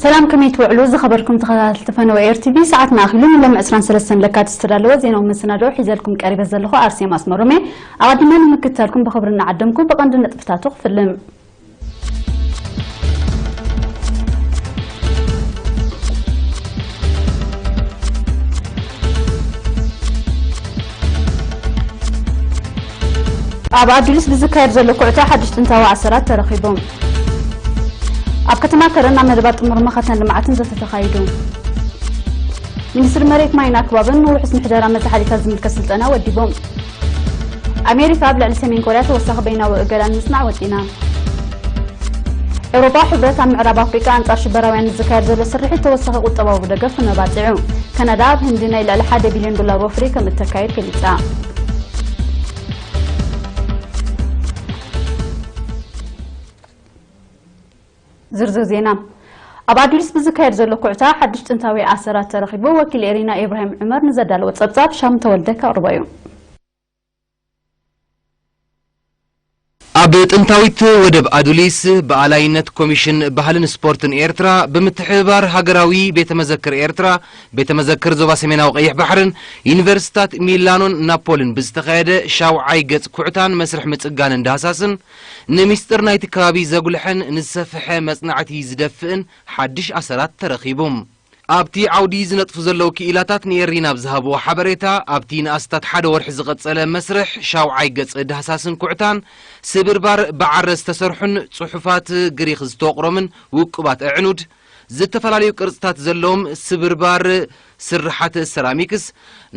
ሰላም፣ ከመይ ትውዕሉ ዝኸበርኩም ተኸታተልቲ ፈነወ ኤር ቲቪ? ሰዓትና ኣኺሉ። ንሎሚ ዕስራን ሰለስተን ለካቲት ዝተዳለወ ዜናዊ መሰናድኦ ሒዘልኩም ቀሪበ ዘለኹ ኣርሴማ ኣስመሮም እየ። ኣቐዲመ ንምክትታልኩም ብኽብሪ እናዓደምኩ ብቐንዲ ነጥብታቱ ክፍልም። ኣብ ኣዱሊስ ብዝካየድ ዘሎ ኩዕቶ ሓድሽ ጥንታዊ ኣሰራት ተረኺቦም። ኣብ ከተማ ከረን ኣብ መደባት ጥሙር መኸተን ልምዓትን ዘተ ተኻይዱ። ሚኒስትሪ መሬት ማይን ኣከባብን ንውሑስ ምሕደራ መዛሓሊታት ዝምልከት ስልጠና ወዲቦም። ኣሜሪካ ኣብ ልዕሊ ሰሜን ኮርያ ተወሳኺ በይናዊ እገዳ ንምጽናዕ ወጢና። ኤውሮጳዊ ሕብረት ኣብ ምዕራብ ኣፍሪቃ ኣንጻር ሽበራውያን ንዝካየድ ዘሎ ስርሒት ተወሳኺ ቁጠባዊ ደገፍ ክህብ ኣጽዒዑ። ካናዳ ኣብ ህንዲ ናይ ልዕሊ ሓደ ቢልዮን ዶላር ወፍሪ ከም እተካይድ ገሊጻ። ዝርዝር ዜና። ኣብ ኣዱሊስ ብዝካየድ ዘሎ ኩዕታ ሓድሽ ጥንታዊ ኣሰራት ተረኺቡ። ወኪል ኤሪና ኢብራሂም ዑመር ንዘዳለወ ጸብጻብ ሻም ተወልደ ከቕርቦ እዩ። ኣብ ጥንታዊት ወደብ ኣዱሊስ ብኣላይነት ኮሚሽን ባህልን ስፖርትን ኤርትራ ብምትሕብባር ሃገራዊ ቤተ መዘክር ኤርትራ፣ ቤተ መዘክር ዞባ ሰሜናዊ ቀይሕ ባሕርን ዩኒቨርሲታት ሚላኖን ናፖልን ብዝተኻየደ ሻውዓይ ገጽ ኩዕታን መስርሕ ምጽጋንን ዳህሳስን፣ ንምስጢር ናይቲ ከባቢ ዘጉልሕን ንዝሰፍሐ መጽናዕቲ ዝደፍእን ሓድሽ ኣሰራት ተረኺቡ። ኣብቲ ዓውዲ ዝነጥፉ ዘለዉ ክኢላታት ንኤሪና ኣብ ዝሃብዎ ሓበሬታ፣ ኣብቲ ንኣስታት ሓደ ወርሒ ዝቐጸለ መስርሕ ሻውዓይ ገጽ ዳህሳስን ኩዕታን፣ ስብርባር ብዓረ ዝተሰርሑን ጽሑፋት ግሪኽ ዝተወቕሮምን ውቁባት ኣዕኑድ፣ ዝተፈላለዩ ቅርጽታት ዘለዎም ስብርባር ስርሓት ሰራሚክስ፣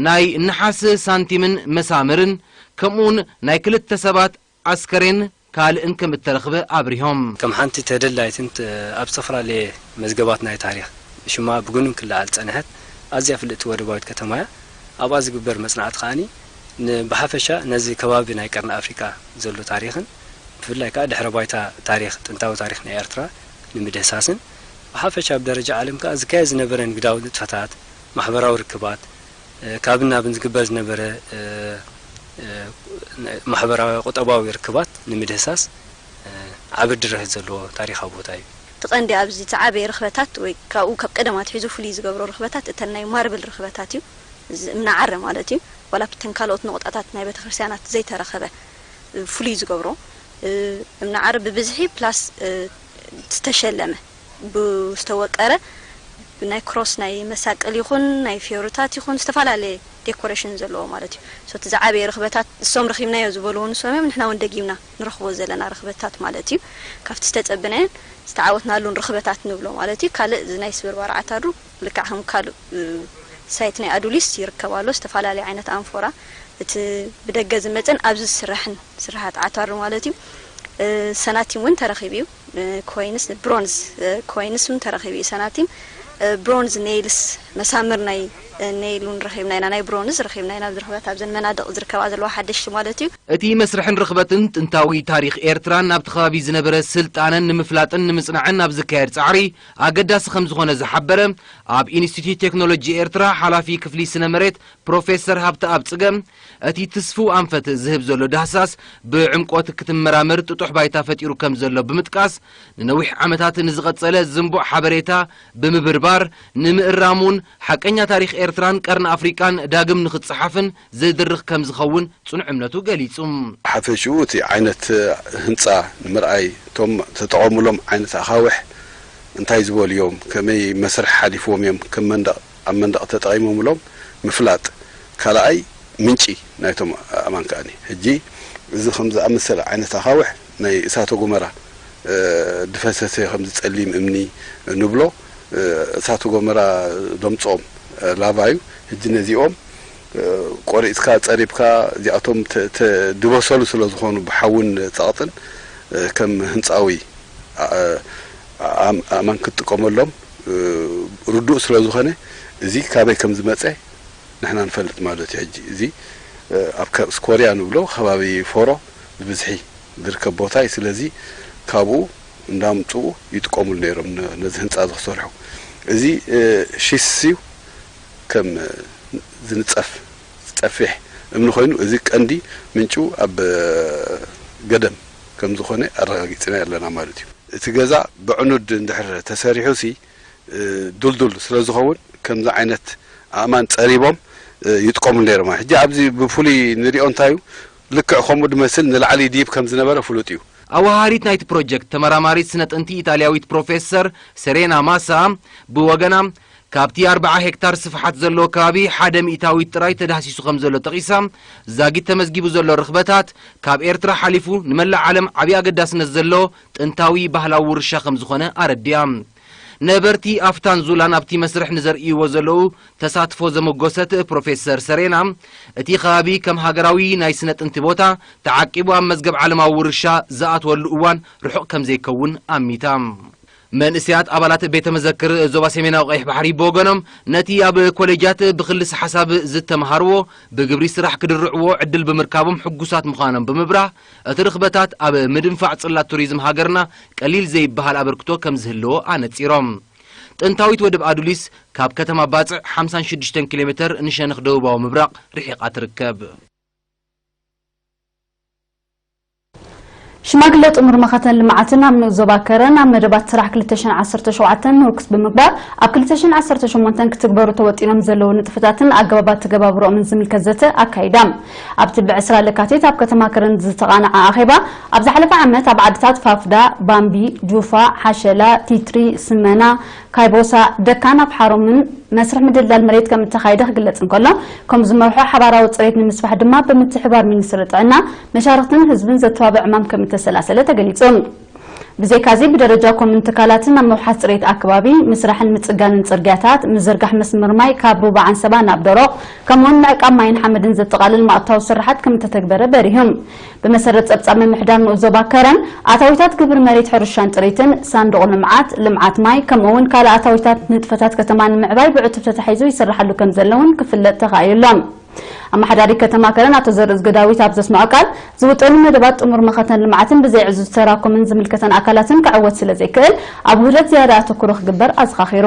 ናይ ነሓስ ሳንቲምን መሳምርን፣ ከምኡውን ናይ ክልተ ሰባት ኣስከሬን ካልእን ከም እተረኽበ ኣብሪሆም። ከም ሓንቲ ተደላይትን ት-፣ ኣብ ዝተፈላለየ መዝገባት ናይ ታሪኽ ሽማ ብግኑን ክለዓል ዝጸንሐት ኣዝያ ፍልጥቲ ወደባዊት ከተማ እያ። ኣብኣ ዝግበር መጽናዕቲ ከኣኒ ን-፣ ብሓፈሻ ነዚ ከባቢ ናይ ቀርኒ ኣፍሪቃ ዘሎ ታሪኽን ብፍላይ ከኣ ድሕረ ባይታ ታሪኽ፣ ጥንታዊ ታሪኽ ናይ ኤርትራ ንምድህሳስን ብሓፈሻ ኣብ ደረጃ ዓለም ከኣ ዝካየድ ዝነበረ ንግዳዊ ንጥፈታት፣ ማሕበራዊ ርክባት፣ እ፣ ካብን ናብን ዝግበር ዝነበረ፣ እ፣ እ፣ ማሕበራዊ ቁጠባዊ ርክባት ንምድህሳስ፣ እ፣ ዓቢ ድርኺት ዘለዎ ታሪኻዊ ቦታ እዩ። እቲ ቀንዲ ኣብዚ ዝዓበየ ርኽበታት ወይ ካብኡ ካብ ቀደም ኣትሒዙ ፍሉይ ዝገብሮ ርኽበታት እተን ናይ ማርብል ርኽበታት እዩ። እዚ እምኒ ዓረ ማለት እዩ። ዋላ ኣብተን ካልኦት ነቑጣታት ናይ ቤተክርስትያናት ዘይተረኸበ፣ እ፣ ፍሉይ ዝገብሮ፣ እ፣ እምኒ ዓረ ብብዝሒ ፕላስ፣ እ፣ ዝተሸለመ ብዝተወቀረ ናይ ክሮስ ናይ መሳቅል ይኹን ናይ ፊዮርታት ይኹን ዝተፈላለየ ዴኮሬሽን ዘለዎ ማለት እዩ። So እቲ ዝዓበየ ርኽበታት እሶም ረኺብናዮ ዝበልዎ ንሶም እዮም፣ ንሕና እውን ደጊምና ንረኽቦ ዘለና ርኽበታት ማለት እዩ። ካብቲ ዝተጸበናዮን ዝተዓወትናሉን ርኽበታት ንብሎ ማለት እዩ። ካልእ እዚ ናይ ስብርባር ዓታሩ ልክዕ ከም ካልእ፣ እ፣ ሳይት ናይ ኣዱሊስ ይርከብ ኣሎ። ዝተፈላለየ ዓይነት ኣንፎራ እቲ ብደገ ዝመጽን ኣብዚ ዝስራሕን ስርሓት ዓታሩ ማለት እዩ። እ፣ ሰናቲም እውን ተረኺቡ እዩ። እ፣ ኮይንስ፣ ብሮንዝ፣ እ፣ ኮይንስ እውን ተረኺቡ እዩ። ሰናቲም፣ እ፣ ብሮንዝ ኔይልስ፣ መሳምር ናይ፣ እ፣ ኔይል እውን ረኺብና ኢና። ናይ ብሮንዝ ረኺብና ኢና። ኣብዚ ርኽበት ኣብዘን መናድቕ ዝርከባ ዘለዋ ሓደሽቲ ማለት እዩ። እቲ መስርሕን ርኽበትን ጥንታዊ ታሪኽ ኤርትራን ናብቲ ከባቢ ዝነበረ ስልጣነን ንምፍላጥን ንምጽናዕን ኣብ ዝካየድ ጻዕሪ ኣገዳሲ ከም ዝኾነ ዝሓበረ ኣብ ኢንስቲትዩት ቴክኖሎጂ ኤርትራ ሓላፊ ክፍሊ ስነ መሬት ፕሮፌሰር ሃብተኣብ ጽገ፣ እቲ ትስፉው ኣንፈት ዝህብ ዘሎ ዳህሳስ ብዕምቆት ክትመራመር ጥጡሕ ባይታ ፈጢሩ ከም ዘሎ ብምጥቃስ፣ ንነዊሕ ዓመታት ንዝቐጸለ ዝንቡዕ ሓበሬታ ብምብርባር፣ ንምእራም እውን ሓቀኛ ታሪኽ ኤርትራን ቀርኒ ኣፍሪቃን ዳግም ንኽጸሓፍን ዝድርኽ ከም ዝኸውን ጽኑዕ እምነቱ ገሊጹ። ሓፈሽኡ እቲ ዓይነት ህንጻ ንምርኣይ፣ እቶም ተጠቐሙሎም ዓይነት ኣኻውሕ እንታይ ዝበሉ እዮም፣ ከመይ መስርሕ ሓሊፍዎም እዮም፣ ከም መንደቕ፣ ኣብ መንደቕ ተጠቒሞምሎም ምፍላጥ፣ ካልኣይ ምንጪ ናይቶም ኣእማን ከኣኒ። ሕጂ እዚ ከም ዝኣመሰለ ዓይነት ኣኻውሕ ናይ እሳተ ጎመራ፣ እ፣ ድፈሰሰ፣ ከምዚ ጸሊም እምኒ ንብሎ፣ እ፣ እሳተ ጎመራ ደምጽኦም፣ እ፣ ላቫ እዩ። ሕጂ ነዚኦም፣ እ፣ ቆሪጽካ፣ ጸሪብካ፣ እዚኣቶም ተ-፣ ተ-፣ ድበሰሉ ስለ ዝኾኑ ብሓውን ጸቕጥን፣ እ፣ ከም ህንጻዊ፣ ኣ-፣ ኣ-፣ ኣም-፣ ኣእማን ክትጥቀመሎም፣ እ፣ ርዱእ ስለ ዝኾነ፣ እዚ ካበይ ከም ዝመጸ ንሕና ንፈልጥ ማለት እዩ። ሕጂ እዚ፣ እ፣ ኣብ ከ-፣ ስኮርያ ንብሎ ከባቢ ፎሮ ብብዝሒ ዝርከብ ቦታ እዩ። ስለዚ ካብኡ እንዳምፅኡ ይጥቀሙሉ ነይሮም ነ- ነዚ ህንፃ እዚ ክሰርሑ። እዚ እ፣ ሽስ እዩ ከም እ፣ ዝንፀፍ ዝፀፊሕ እምኒ ኮይኑ፣ እዚ ቀንዲ ምንጩ ኣብ እ፣ ገደም ከም ዝኾነ ኣረጋጊፅና ኣለና ማለት እዩ። እቲ ገዛ ብዕኑድ እንድሕር ተሰሪሑ ሲ እ፣ ዱልዱል ስለ ዝኸውን ከምዚ ዓይነት ኣእማን ፀሪቦም እ፣ ይጥቀሙ ነይሮም። ሕጂ ኣብዚ ብፍሉይ ንሪኦ እንታይ እዩ፣ ልክዕ ከምኡ ድመስል ንላዕሊ ዲብ ከም ዝነበረ ፍሉጥ እዩ። ኣወሃሃዲት ናይቲ ፕሮጀክት ተመራማሪት ስነ ጥንቲ ኢጣልያዊት ፕሮፌሰር ሴሬና ማሳ ብወገና፣ ካብቲ ኣርብዓ ሄክታር ስፍሓት ዘለዎ ከባቢ ሓደ ሚእታዊት ጥራይ ተዳህሲሱ ከም ዘሎ ጠቒሳ፣ ዛጊት ተመዝጊቡ ዘሎ ርኽበታት ካብ ኤርትራ ሓሊፉ ንመላእ ዓለም ዓብዪ ኣገዳስነት ዘለዎ ጥንታዊ ባህላዊ ውርሻ ከም ዝኾነ ኣረዲኣ። ነበርቲ ኣፍታን ዙላን ኣብቲ መስርሕ ንዘርእይዎ ዘለዉ ተሳትፎ ዘመጎሰት ፕሮፌሰር ሰሬና፣ እቲ ከባቢ ከም ሃገራዊ ናይ ስነ ጥንቲ ቦታ ተዓቂቡ ኣብ መዝገብ ዓለማዊ ውርሻ ዝኣትወሉ እዋን ርሑቕ ከም ዘይከውን ኣሚታ። መንእሰያት ኣባላት ቤተ መዘክር ዞባ ሰሜናዊ ቀይሕ ባሕሪ ብወገኖም፣ ነቲ ኣብ ኮሌጃት ብክልስ ሓሳብ ዝተምሃርዎ ብግብሪ ስራሕ ክድርዕዎ ዕድል ብምርካቦም ሕጉሳት ምዃኖም ብምብራህ፣ እቲ ርኽበታት ኣብ ምድንፋዕ ጽላት ቱሪዝም ሃገርና ቀሊል ዘይበሃል ኣበርክቶ ከም ዝህልዎ ኣነጺሮም። ጥንታዊት ወደብ ኣዱሊስ ካብ ከተማ ባጽዕ ሓምሳን ሽዱሽተን ኪሎ ሜተር ንሸነኽ ደቡባዊ ምብራቕ ርሒቓ ትርከብ። ሽማግለ ጥሙር መኸተን ልምዓትን ኣብ ንኡስ ዞባ ከረን ኣብ መደባት ስራሕ ክልተ ሽሕን ዓሰርተ ሸውዓተን ምርኩስ ብምግባር፣ ኣብ ክልተ ሽሕን ዓሰርተ ሸሞንተን ክትግበሩ ተወጢኖም ዘለዉ ንጥፈታትን ኣገባባት ተገባብሮኦምን ዝምልከት ዘተ ኣካይዳ። ኣብቲ ብዕስራ ለካቲት ኣብ ከተማ ከረን ዝተቓነዐ ኣኼባ፣ ኣብ ዝሓለፈ ዓመት ኣብ ዓድታት ፋፍዳ፣ ባምቢ፣ ጁፋ፣ ሓሸላ፣ ቲትሪ፣ ስመና፣ ካይቦሳ፣ ደካን ኣብ ሓሮምን መስርሕ ምድልዳል መሬት ከም እተኻየደ ክግለጽ እንከሎ፣ ከም ዝመርሖ ሓባራዊ ጽሬት ንምስፋሕ ድማ ብምትሕባር ሚኒስትሪ ጥዕና፣ መሻርኽትን ህዝብን ዘተባብዕ ዕማም ከም እተሰላሰለ ተገሊጹ። ብዘይካዚ ብደረጃ ኮምን ትካላትን ኣብ ምውሓስ ጽሬት ኣከባቢ፣ ምስራሕን ምጽጋንን ጽርግያታት፣ ምዝርጋሕ መስመር ማይ ካብ ሩባ ዓንሰባ ናብ ደሮቕ፣ ከምኡውን ምዕቃብ ማይን ሓመድን ዘጠቓልል ማእታዊ ስራሓት ከም እተተግበረ በሪሁ። ብመሰረት ጸብጻብ ምምሕዳር ንኡስ ዞባ ከረን፣ ኣታዊታት ግብሪ መሬት ሕርሻን ጥሪትን፣ ሳንዱቕ ልምዓት፣ ልምዓት ማይ፣ ከምኡውን ካልእ ኣታዊታት ንጥፈታት ከተማ ንምዕባይ ብዕቱብ ተታሒዙ ይስራሓሉ ከም ዘለውን ክፍለጥ ተኻኢሉ ኣሎ። ኣመሓዳሪ ከተማ ከረን ኣቶ ዘርእዝጊ ዳዊት ኣብ ዘስምዖ ቃል፣ ዝውጠኑ መደባት ጥሙር መኸተን ልምዓትን ብዘይ ዕዙዝ ተራ ኮምን ዝምልከተን ኣካላትን ክዕወት ስለ ዘይክእል፣ ኣብ ውህደት ዝያዳ ኣተኩሮ ክግበር ኣዘኻኺሩ።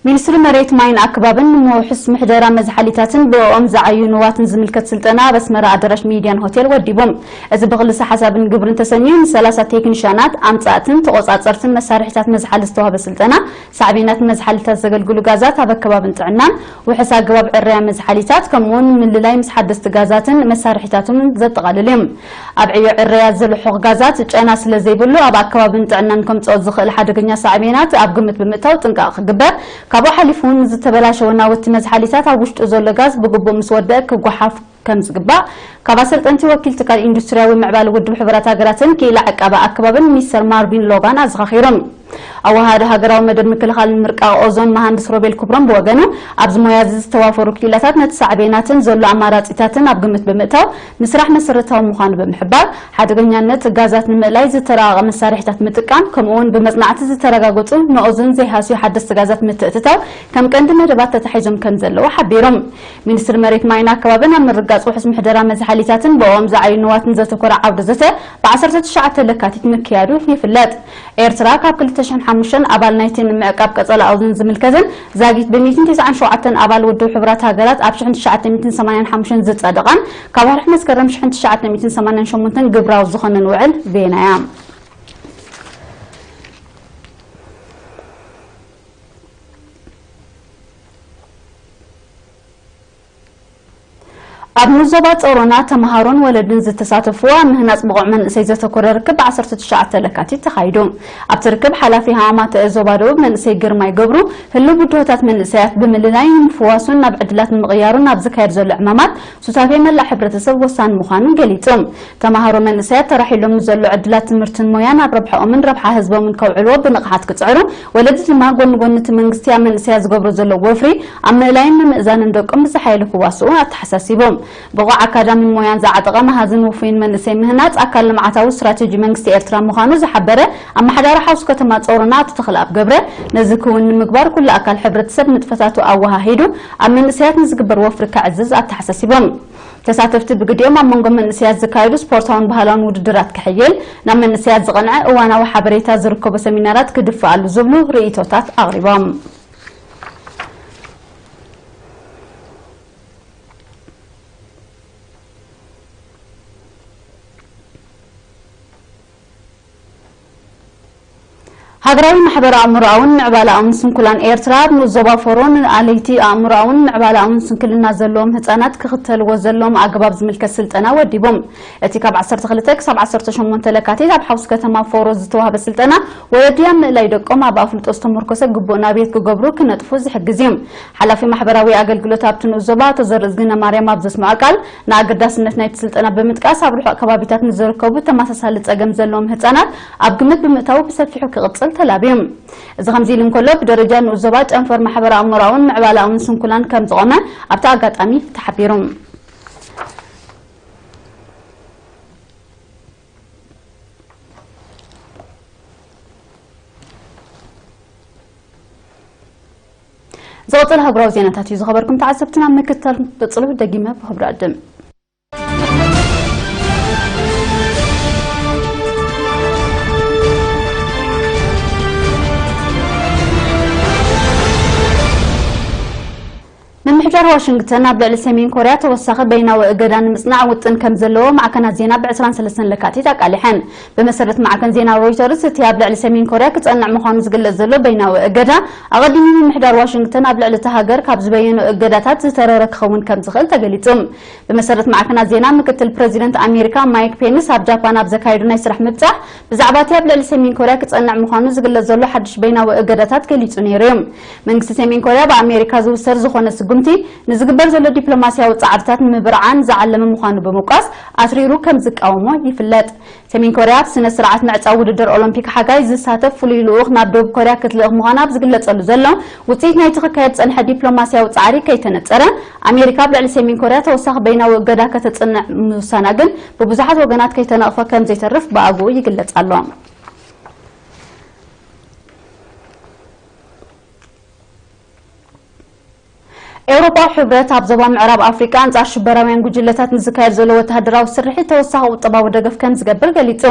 ሚኒስትሪ መሬት ማይን ኣከባብን ንምውሑስ ምሕደራ መዝሓሊታትን ብእኦም ዝዓዩ ንዋትን ዝምልከት ስልጠና ኣብ ኣስመራ ኣዳራሽ ሚድያን ሆቴል ወዲቡ። እዚ ብክልሰ ሓሳብን ግብርን ተሰንዩ ንሰላሳ ቴክኒሻናት፣ ኣምጻእትን ተቆጻጸርትን መሳርሒታት መዝሓሊ ዝተዋህበ ስልጠና፣ ሳዕቤናት መዝሓሊታት ዘገልግሉ ጋዛት ኣብ ኣከባብን ጥዕናን፣ ውሑስ ኣገባብ ዕረያ መዝሓሊታት፣ ከምኡውን ምልላይ ምስ ሓደስቲ ጋዛትን መሳርሒታቱን ዘጠቓልል እዩ። ኣብ ዕዮ ዕረያ ዝልሑኽ ጋዛት ጨና ስለ ዘይብሉ፣ ኣብ ኣከባብን ጥዕናን ከምጽኦ ዝኽእል ሓደገኛ ሳዕቤናት ኣብ ግምት ብምእታው ጥንቃቕ ክግበር፣ ካብኡ ሓሊፉ እውን ዝተበላሸወ ናውቲ መዝሓሊታት ኣብ ውሽጡ ዘሎ ጋዝ ብግቡእ ምስ ወደአ ክጓሓፍ ከም ዝግባእ፣ ካብ ኣሰልጠንቲ ወኪል ትካል ኢንዱስትርያዊ ምዕባለ ውድብ ሕቡራት ሃገራትን ክኢላ ዕቃበ ኣከባብን ሚስተር ማርቪን ሎጋን ኣዘኻኺሮም። ኣወሃሃዲ ሃገራዊ መደብ ምክልኻልን ምርቃቕ ኦዞን መሃንድስ ሮቤል ክብሮም ብወገኑ፣ ኣብዚ ሞያ እዚ ዝተዋፈሩ ክኢላታት ነቲ ሳዕቤናትን ዘሎ ኣማራጺታትን ኣብ ግምት ብምእታው ምስራሕ መሰረታዊ ምዃኑ ብምሕባር፣ ሓደገኛነት ጋዛት ንምእላይ ዝተራቐቐ መሳርሒታት ምጥቃም፣ ከምኡውን ብመጽናዕቲ ዝተረጋገጹ ንኦዞን ዘይሃስዩ ሓደስቲ ጋዛት ምትእትታው ከም ቀንዲ መደባት ተታሒዞም ከም ዘለዉ ሓቢሮም። ሚኒስትሪ መሬት ማይን ኣከባብን ኣብ ምርጋጽ ውሑስ ምሕደራ መዝሓሊታትን ብእኦም ዝዓዩ ንዋትን ዘተኮረ ዓውደ ዘተ ብዓሰርተ ትሽዓተ ለካቲት ምክያዱ ይፍለጥ። ኤርትራ ካብ ክልተ ሽሕን ሓሙሽተን ኣባል ናይቲ ንምዕቃብ ቀጸላ ኦዞን ዝምልከትን ዛጊት ብሚእትን ተስዓን ሸውዓተን ኣባል ውድብ ሕቡራት ሃገራት ኣብ ሽሕን ትሽዓተ ሚእትን ሰማንያን ሓሙሽተን ዝጸደቐን ካብ ወርሒ መስከረም ሽሕን ትሽዓተ ሚእትን ሰማንያን ሸሞንተን ግብራዊ ዝኾነን ውዕል ቬና እያ። ኣብ ንዞባ ጾሮና ተመሃሮን ወለድን ዝተሳተፍዎ ኣብ ምህናጽ ብቑዕ መንእሰይ ዘተኮረ ርክብ ብ ዓሰርተ ትሽዓተ ለካቲት ተኻይዱ። ኣብቲ ርክብ ሓላፊ ሃማማተ ዞባ ደቡብ መንእሰይ ግርማይ ገብሩ፣ ህሉው ብድሆታት መንእሰያት ብምልላይ ንምፍዋሱን ናብ ዕድላት ንምቕያሩን ኣብ ዝካየድ ዘሎ ዕማማት ሱታፌ መላእ ሕብረተሰብ ወሳኒ ምዃኑ ገሊጹ። ተመሃሮ መንእሰያት ተራሒሎም ንዘሎ ዕድላት ትምህርትን ሞያን ኣብ ረብሓኦምን ረብሓ ህዝቦምን ከውዕልዎ ብንቕሓት ክጽዕሩ፣ ወለዲ ድማ ጎኒ ጎኒ እቲ መንግስቲ ኣብ መንእሰያት ዝገብሮ ዘሎ ወፍሪ ኣብ ምእላይን ምምእዛንን ደቆም ብዝሓየለ ክዋስኡ ኣተሓሳሲቡ። ብቑዕ ኣካዳሚን ሞያን ዝዓጠቐ መሃዝን ውፉይን መንእሰይ ምህናጽ ኣካል ልምዓታዊ ስትራቴጂ መንግስቲ ኤርትራ ምዃኑ ዝሓበረ ኣመሓዳሪ ሓውሲ ከተማ ጾሮና ኣቶ ተኽለኣብ ገብረ፣ ነዚ ክውን ንምግባር ኩሉ ኣካል ሕብረተሰብ ንጥፈታቱ ኣወሃሂዱ ኣብ መንእሰያት ንዝግበር ወፍሪ ከዕዝዝ ኣተሓሳሲቦም። ተሳተፍቲ ብግዲኦም ኣብ መንጎ መንእሰያት ዝካየዱ ስፖርታውን ባህላውን ውድድራት ክሕይል፣ ናብ መንእሰያት ዝቐንዐ እዋናዊ ሓበሬታ ዝርከቦ ሰሚናራት ክድፈኣሉ ዝብሉ ርእይቶታት ኣቕሪቦም። ሃገራዊ ማሕበር ኣእምሮኣውን ምዕባለኣውን ስንኩላን ኤርትራ ኣብ ንኡስ ዞባ ፎሮ ንኣለይቲ ኣእምሮኣውን ምዕባለኣውን ስንክልና ዘለዎም ህጻናት ክኽተልዎ ዘለዎም ኣገባብ ዝምልከት ስልጠና ወዲቡ። እቲ ካብ ዓሰርተ ክልተ ክሳብ ዓሰርተ ሸሞንተ ለካቲት ኣብ ሓውሲ ከተማ ፎሮ ዝተዋህበ ስልጠና፣ ወለዲ ኣብ ምእላይ ደቆም ኣብ ኣፍልጦ ዝተመርኮሰ ግቡእ ናብየት ክገብሩ ክነጥፉ ዝሕግዝ እዩ። ሓላፊ ማሕበራዊ ኣገልግሎት ኣብቲ ንኡስ ዞባ ኣቶ ዘርእዝግነ ማርያም ኣብ ዘስምዖ ቃል፣ ንኣገዳስነት ናይቲ ስልጠና ብምጥቃስ፣ ኣብ ርሑቕ ከባቢታት ንዝርከቡ ተመሳሳሊ ጸገም ዘለዎም ህጻናት ኣብ ግምት ብምእታው ብሰፊሑ ክቕጽል ተላብዩ። እዚ ከምዚ ኢሉ እንከሎ፣ ብደረጃ ንኡስ ዞባ ጨንፈር ማሕበራዊ ኣእምሮኣውን ምዕባለኣውን ስንኩላን ከም ዝቖመ ኣብቲ ኣጋጣሚ ተሓቢሩ። ዝቕጽል ኣህጉራዊ ዜናታት እዩ ዝኸበርኩም ተዓዘብትና ምክትታል ክትቅጽሉ ደጊመ ብኽብሪ ዕድም። ምምሕዳር ዋሽንግተን ኣብ ልዕሊ ሰሜን ኮርያ ተወሳኺ በይናዊ እገዳ ንምጽናዕ ውጥን ከም ዘለዎ ማዕከናት ዜና ብ ዕስራን ሰለስተን ለካቲት ኣቃሊሐን። ብመሰረት ማዕከን ዜና ሮይተርስ፣ እቲ ኣብ ልዕሊ ሰሜን ኮርያ ክጸንዕ ምዃኑ ዝግለጽ ዘሎ በይናዊ እገዳ፣ ኣቐዲሙ ምምሕዳር ዋሽንግተን ኣብ ልዕሊ እታ ሃገር ካብ ዝበየኑ እገዳታት ዝተረረ ክኸውን ከም ዝኽእል ተገሊጹ። ብመሰረት ማዕከናት ዜና፣ ምክትል ፕረዚደንት ኣሜሪካ ማይክ ፔንስ ኣብ ጃፓን ኣብ ዘካየዱ ናይ ስራሕ ምብጻሕ፣ ብዛዕባ እቲ ኣብ ልዕሊ ሰሜን ኮርያ ክጸንዕ ምዃኑ ዝግለጽ ዘሎ ሓድሽ በይናዊ እገዳታት ገሊጹ ነይሩ እዩ። መንግስቲ ሰሜን ኮርያ ብኣሜሪካ ዝውሰድ ዝኾነ ስጉምቲ ንዝግበር ዘሎ ዲፕሎማስያዊ ጻዕርታት ንምብርዓን ዝዓለመ ምዃኑ ብምውቃስ፣ ኣትሪሩ ከም ዝቃወሞ ይፍለጥ። ሰሜን ኮርያ ኣብ ስነ ስርዓት ምዕጻው ውድድር ኦሎምፒክ ሓጋይ ዝሳተፍ ፍሉይ ልኡኽ ናብ ደቡብ ኮርያ ክትልእኽ ምዃና ኣብ ዝግለጸሉ ዘሎ ውጽኢት ናይቲ ክካየድ ዝጸንሐ ዲፕሎማስያዊ ጻዕሪ ከይተነጸረ፣ ኣሜሪካ ኣብ ልዕሊ ሰሜን ኮርያ ተወሳኺ በይናዊ እገዳ ከተጽንዕ ምውሳና ግን ብብዙሓት ወገናት ከይተነቕፈ ከም ዘይተርፍ ብኣግኡ ይግለጽ ኣሎ። ኤውሮጳዊ ሕብረት ኣብ ዞባ ምዕራብ ኣፍሪቃ ኣንጻር ሽበራውያን ጉጅለታት ንዝካየድ ዘሎ ወተሃደራዊ ስርሒት ተወሳኺ ቁጠባዊ ደገፍ ከም ዝገብር ገሊጹ።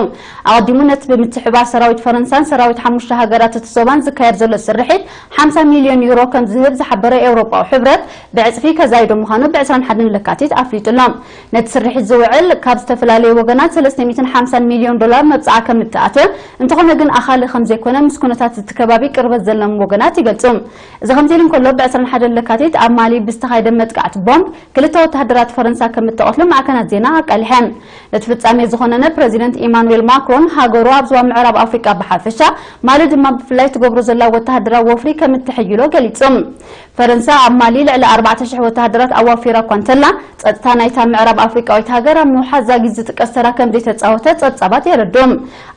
ኣቐዲሙ ነቲ ብምትሕብባር ሰራዊት ፈረንሳን ሰራዊት ሓሙሽተ ሃገራት እቲ ዞባን ዝካየድ ዘሎ ስርሒት ሓምሳ ሚልዮን ዩሮ ከም ዝህብ ዝሓበረ ኤውሮጳዊ ሕብረት፣ ብዕጽፊ ከዛይዶ ምዃኑ ብ ዕስራን ሓደን ለካቲት ኣፍሊጡ ኣሎ። ነቲ ስርሒት ዝውዕል ካብ ዝተፈላለዩ ወገናት ሰለስተ ሚእትን ሓምሳን ሚልዮን ዶላር መብጽዓ ከም እተኣትወ፣ እንተኾነ ግን ኣኻሊ ከም ዘይኮነ ምስ ኩነታት እቲ ከባቢ ቅርበት ዘለዎም ወገናት ይገልጹ። እዚ ከምዚ ኢሉ እንከሎ፣ ብ ዕስራን ሓደን ለካቲት ኣብ ማሊ ብዝተኻየደ መጥቃዕቲ ቦምብ ክልተ ወተሃደራት ፈረንሳ ከም እተቐትሉ ማዕከናት ዜና ኣቃሊሐን። ነቲ ፍጻሜ ዝኾነነ ፕረዚደንት ኢማኑኤል ማክሮን፣ ሃገሩ ኣብ ዞባ ምዕራብ ኣፍሪቃ ብሓፈሻ፣ ማሊ ድማ ብፍላይ ትገብሮ ዘላ ወተሃደራዊ ወፍሪ ከም እተሐይሎ ገሊጹ። ፈረንሳ ኣብ ማሊ ልዕሊ ኣርባዕተ ሽሕ ወተሃደራት ኣዋፊራ እኳ እንተላ፣ ጸጥታ ናይታ ምዕራብ ኣፍሪቃዊት ሃገር ኣብ ምውሓዝ ዛጊት ዝጥቀስ ተራ ከም ዘይተጻወተ ጸብጻባት የረድኡ።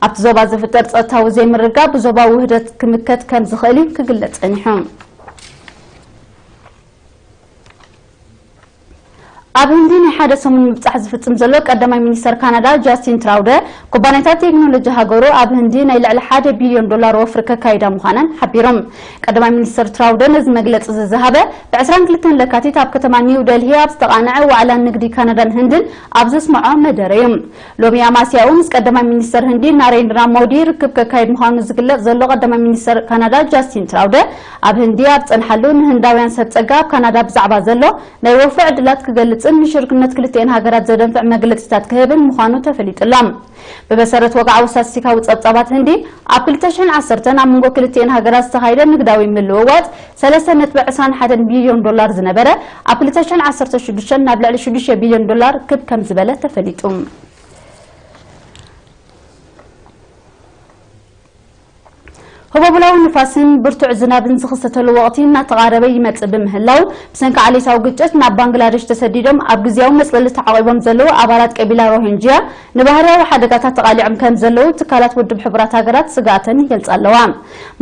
ኣብቲ ዞባ ዝፍጠር ጸጥታዊ ዘይምርግጋእ ብዞባዊ ውህደት ክምከት ከም ዝኽእል እዩ ክግለጽ ጸኒሑ። ኣብ ህንዲ ናይ ሓደ ሰሙን ምብጻሕ ዝፍጽም ዘሎ ቀዳማይ ሚኒስተር ካናዳ ጃስቲን ትራውደ፣ ኩባንያታት ቴክኖሎጂ ሃገሩ ኣብ ህንዲ ናይ ልዕሊ ሓደ ቢልዮን ዶላር ወፍሪ ከካይዳ ምዃነን ሓቢሮም። ቀዳማይ ሚኒስተር ትራውደ ነዚ መግለጺ እዚ ዝሃበ፣ ብ ዕስራን ክልተን ለካቲት ኣብ ከተማ ኒው ደልሂ ኣብ ዝተቓንዐ ዋዕላ ንግዲ ካናዳን ህንድን ኣብ ዘስምዖ መደረ እዩ። ሎሚ ኣማስያኡ ምስ ቀዳማይ ሚኒስተር ህንዲ ናሬንድራ ሞዲ ርክብ ከካይድ ምዃኑ ዝግለጽ ዘሎ ቀዳማይ ሚኒስተር ካናዳ ጃስቲን ትራውደ፣ ኣብ ህንዲ ኣብ ዝጸንሓሉ፣ ንህንዳውያን ሰብ ጸጋ ኣብ ካናዳ ብዛዕባ ዘሎ ናይ ወፍሪ ዕድላት ክገልጽን ንሽርክነት ክልቲኤን ሃገራት ዘደንፍዕ መግለጺታት ክህብን ምዃኑ ተፈሊጡ ኣሎ። ብመሰረት ወግዓዊ ስታትስቲካዊ ጸብጻባት ህንዲ፣ ኣብ ክልተ ሽሕን ዓሰርተን ኣብ መንጎ ክልቲኤን ሃገራት ዝተኻየደ ንግዳዊ ምልውዋጥ ሰለስተ ነጥቢ ዕስራን ሓደን ቢልዮን ዶላር ዝነበረ፣ ኣብ ክልተ ሽሕን ዓሰርተ ሽዱሽተን ናብ ልዕሊ ሽዱሽተ ቢልዮን ዶላር ክብ ከም ዝበለ ተፈሊጡ። ህቦብላዊ ንፋስን ብርቱዕ ዝናብን ዝኽሰተሉ ወቕቲ እናተቓረበ ይመጽእ ብምህላው፣ ብሰንኪ ዓሌታዊ ግጭት ናብ ባንግላደሽ ተሰዲዶም ኣብ ግዝያዊ መጽለሊ ተዓቒቦም ዘለዉ ኣባላት ቀቢላ ሮሂንጅያ ንባህርያዊ ሓደጋታት ተቓሊዖም ከም ዘለዉ ትካላት ውድብ ሕቡራት ሃገራት ስግኣተን ይገልጻ ኣለዋ።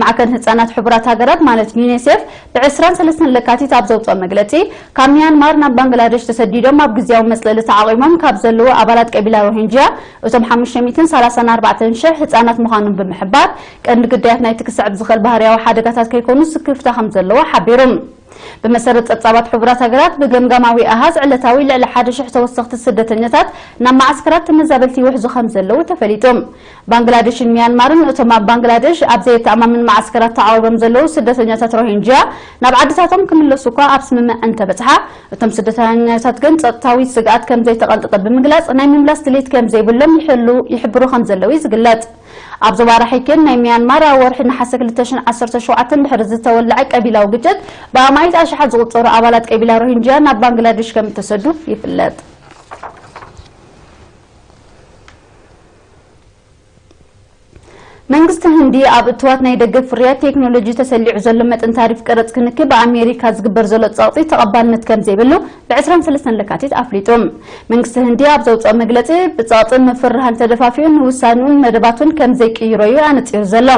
ማዕከን ህጻናት ሕቡራት ሃገራት ማለት ዩኒሴፍ ብ23 ለካቲት ኣብ ዘውጽኦ መግለጺ፣ ካብ ሚያንማር ናብ ባንግላደሽ ተሰዲዶም ኣብ ግዝያዊ መጽለሊ ተዓቒቦም ካብ ዘለዉ ኣባላት ቀቢላ ሮሂንጅያ እቶም 534,000 ህጻናት ምዃኖም ብምሕባር፣ ቀንዲ ግዳያት ናይቲ ክስዕብ ዝኽእል ባህርያዊ ሓደጋታት ከይኮኑ ስክፍታ ከም ዘለዎ ሓቢሩ። ብመሰረት ጸብጻባት ሕቡራት ሃገራት፣ ብገምጋማዊ ኣሃዝ ዕለታዊ ልዕሊ 1,000 ተወሰኽቲ ስደተኛታት ናብ መዓስከራት ተመዛበልቲ ይውሕዙ ከም ዘለዉ ተፈሊጡ። ባንግላደሽን ሚያንማርን እቶም ኣብ ባንግላደሽ ኣብ ዘየተኣማምን መዓስከራት ተዓቒቦም ዘለዉ ስደተኛታት ሮሂንጅያ ናብ ዓድታቶም ክምለሱ እኳ ኣብ ስምምዕ እንተበጽሓ፣ እቶም ስደተኛታት ግን ጸጥታዊ ስግኣት ከም ዘይተቐንጠጠ ብምግላጽ፣ ናይ ምምላስ ድሌት ከም ዘይብሎም ይሕሉ-፣ ይሕብሩ ከም ዘለዉ እዩ ዝግለጽ። ኣብ ዞባ ራሒክን ናይ ሚያንማር ኣብ ወርሒ ነሓሰ 2017 ድሕሪ ዝተወለዐ ቀቢላዊ ግጭት ብኣማኢት ኣሽሓት ዝቑጸሩ ኣባላት ቀቢላ ሮሂንጅያ ናብ ባንግላደሽ ከም እተሰዱ ይፍለጥ። መንግስቲ ህንዲ ኣብ እትዋት ናይ ደገ ፍርያት ቴክኖሎጂ ተሰሊዑ ዘሎ መጠን ታሪፍ ቀረጽ ክንክብ ብኣሜሪካ ዝግበር ዘሎ ጸቕጢ ተቐባልነት ከም ዘይብሉ ብ23 ለካቲት ኣፍሊጡ። መንግስቲ ህንዲ ኣብ ዘውፅኦ መግለፂ፣ ብፀቕጥን ምፍርራህን ተደፋፊኡ ንውሳንኡን መደባቱን ከም ዘይቅይሮ እዩ ኣነፂሩ ዘሎ።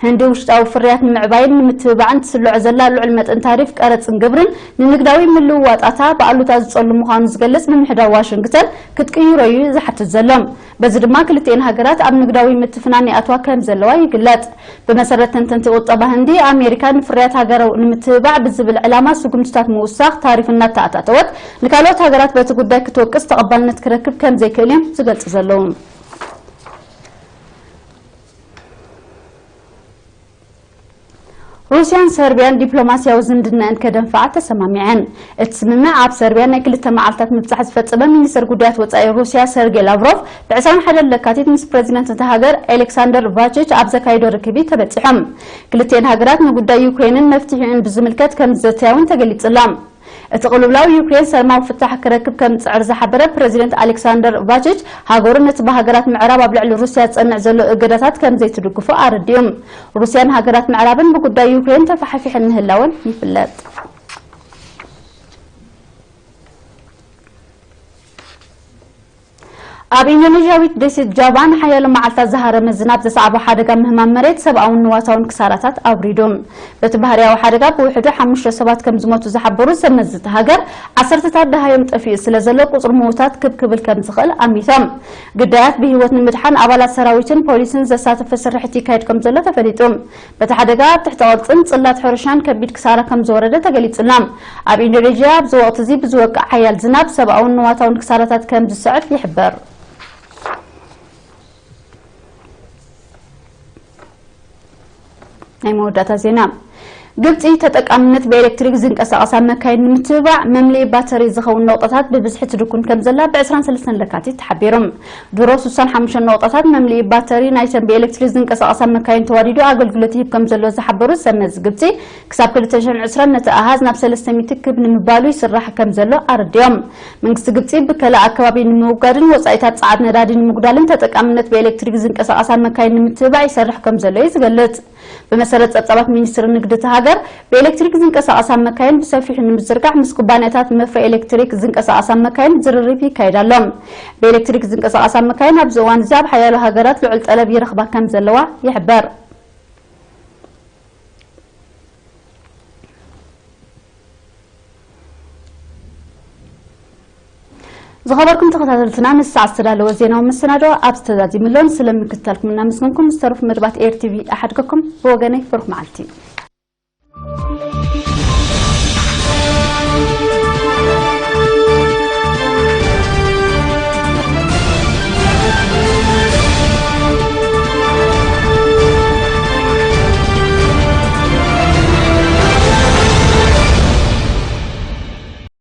ህንዲ ውሽጣዊ ፍርያት ንምዕባይን ንምትብባዕን ትስልዖ ዘላ ልዑል መጠን ታሪፍ ቀረፅን ግብርን ንንግዳዊ ምልውዋጣታ ብኣሉታ ዝፀሉ ምዃኑ ዝገልፅ ምምሕዳር ዋሽንግተን ክትቅይሮ እዩ ዝሓትት ዘሎ። በዚ ድማ ክልቲኤን ሃገራት ኣብ ንግዳዊ ምትፍናን ይኣትዋ ከም ዘለዋ ይግለጽ። ብመሰረት ተንተንቲ ቁጠባ ህንዲ፣ ኣሜሪካ ንፍርያት ሃገራዊ ንምትብባዕ ብዝብል ዕላማ ስጉምትታት ምውሳኽ ታሪፍ እናተኣታተወት፣ ንካልኦት ሃገራት በቲ ጉዳይ ክትወቅስ ተቐባልነት ክረክብ ከም ዘይክእል እዮም ዝገልጹ ዘለዉ። ሩስያን ሰርቢያን ዲፕሎማስያዊ ዝምድናኣን ከደንፍዓ ተሰማሚዐን። እቲ ስምምዕ ኣብ ሰርቢያ ናይ ክልተ መዓልታት ምብጻሕ ዝፈጸመ ሚኒስትር ጉዳያት ወጻኢ ሩስያ ሰርጌ ላቭሮቭ ብ21 ለካቲት ምስ ፕሬዚደንት እታ ሃገር ኤሌክሳንደር ቫቺች ኣብ ዘካይዶ ርክብ እዩ ተበጺሖም። ክልቲኤን ሃገራት ንጉዳይ ዩክሬንን መፍትሒኡን ብዝምልከት ከም ዝዘተያ እውን ተገሊጹ ኣሎ። እቲ ቅልውላው ዩክሬን ሰላማዊ ፍታሕ ክረክብ ከም ዝጽዕር ዝሓበረ ፕሬዚደንት ኣሌክሳንደር ቫቺች፣ ሃገሩ ነቲ ብሃገራት ምዕራብ ኣብ ልዕሊ ሩስያ ዝጸንዕ ዘሎ እገዳታት ከም ዘይትድግፎ ኣረዲኡ። ሩስያን ሃገራት ምዕራብን ብጉዳይ ዩክሬን ተፋሕፊሐን ምህላወን ይፍለጥ። ኣብ ኢንዶኔዥያዊት ደሴት ጃቫ ንሓያሎ መዓልታት ዝሃረመ ዝናብ ዘስዓቦ ሓደጋ ምህማም መሬት ሰብኣውን ንዋታውን ክሳራታት ኣውሪዱ። በቲ ባህርያዊ ሓደጋ ብውሕዱ ሓሙሽተ ሰባት ከም ዝሞቱ ዝሓበሩ ሰብ መዚ እታ ሃገር፣ ዓሰርተታት ደሃዮም ጠፊኡ ስለ ዘሎ ቁጽሪ ምዉታት ክብ ክብል ከም ዝኽእል ኣሚቶም። ግዳያት ብህይወት ንምድሓን ኣባላት ሰራዊትን ፖሊስን ዘሳተፈ ስርሒት ይካየድ ከም ዘሎ ተፈሊጡ። በቲ ሓደጋ ኣብ ትሕቲ ቅርጽን ጽላት ሕርሻን ከቢድ ክሳራ ከም ዝወረደ ተገሊጹ ኣሎ። ኣብ ኢንዶኔዥያ ኣብዚ ወቕቲ እዚ ብዝወቅዕ ሓያል ዝናብ ሰብኣውን ንዋታውን ክሳራታት ከም ዝስዕብ ይሕበር። ናይ መወዳእታ ዜና። ግብጺ ተጠቃምነት ብኤሌክትሪክ ዝንቀሳቐሳ መካይን ንምትብባዕ መምልኢ ባተሪ ዝኸውን ነቑጣታት ብብዝሒ ትድኩን ከም ዘላ ብ23 ለካቲት ተሓቢሩ። ድሮ 65 ነቑጣታት መምልኢ ባተሪ ናይተን ብኤሌክትሪክ ዝንቀሳቐሳ መካይን ተዋዲዱ ኣገልግሎት ይህብ ከም ዘሎ ዝሓበሩ ሰብ መዚ ግብጺ፣ ክሳብ 2020 ነቲ ኣሃዝ ናብ 300 ክብ ንምባሉ ይስራሕ ከም ዘሎ ኣረዲኦም። መንግስቲ ግብጺ ብከላ ኣከባቢ ንምውጋድን ወጻኢታት ጸዓት ነዳዲ ንምጉዳልን ተጠቃምነት ብኤሌክትሪክ ዝንቀሳቐሳ መካይን ንምትብባዕ ይሰርሕ ከም ዘሎ እዩ ዝገልጽ። ብመሰረት ጸብጻባት ሚኒስትሪ ንግዲ እታ ሃገር፣ ብኤሌክትሪክ ዝንቀሳቐሳ መካይን ብሰፊሑ ንምዝርጋሕ ምስ ኩባንያታት መፍረ ኤሌክትሪክ ዝንቀሳቐሳ መካይን ዝርርብ ይካየድ ኣሎ። ብኤሌክትሪክ ዝንቀሳቐሳ መካይን ኣብዚ እዋን እዚ ኣብ ሓያሎ ሃገራት ልዑል ጠለብ ይረኽባ ከም ዘለዋ ይሕበር። ዝኸበርኩም ተኸታተልትና፣ ንሰዓት ዝተዳለወ ዜናዊ መሰናዶ ኣብዚ ተዛዚሙ ኣሎ። ስለምክትታልኩም እናመስገንኩም፣ ዝተረፉ መደባት ኤር ቲቪ ኣሓድገኩም። ብወገነይ ብሩኽ መዓልቲ።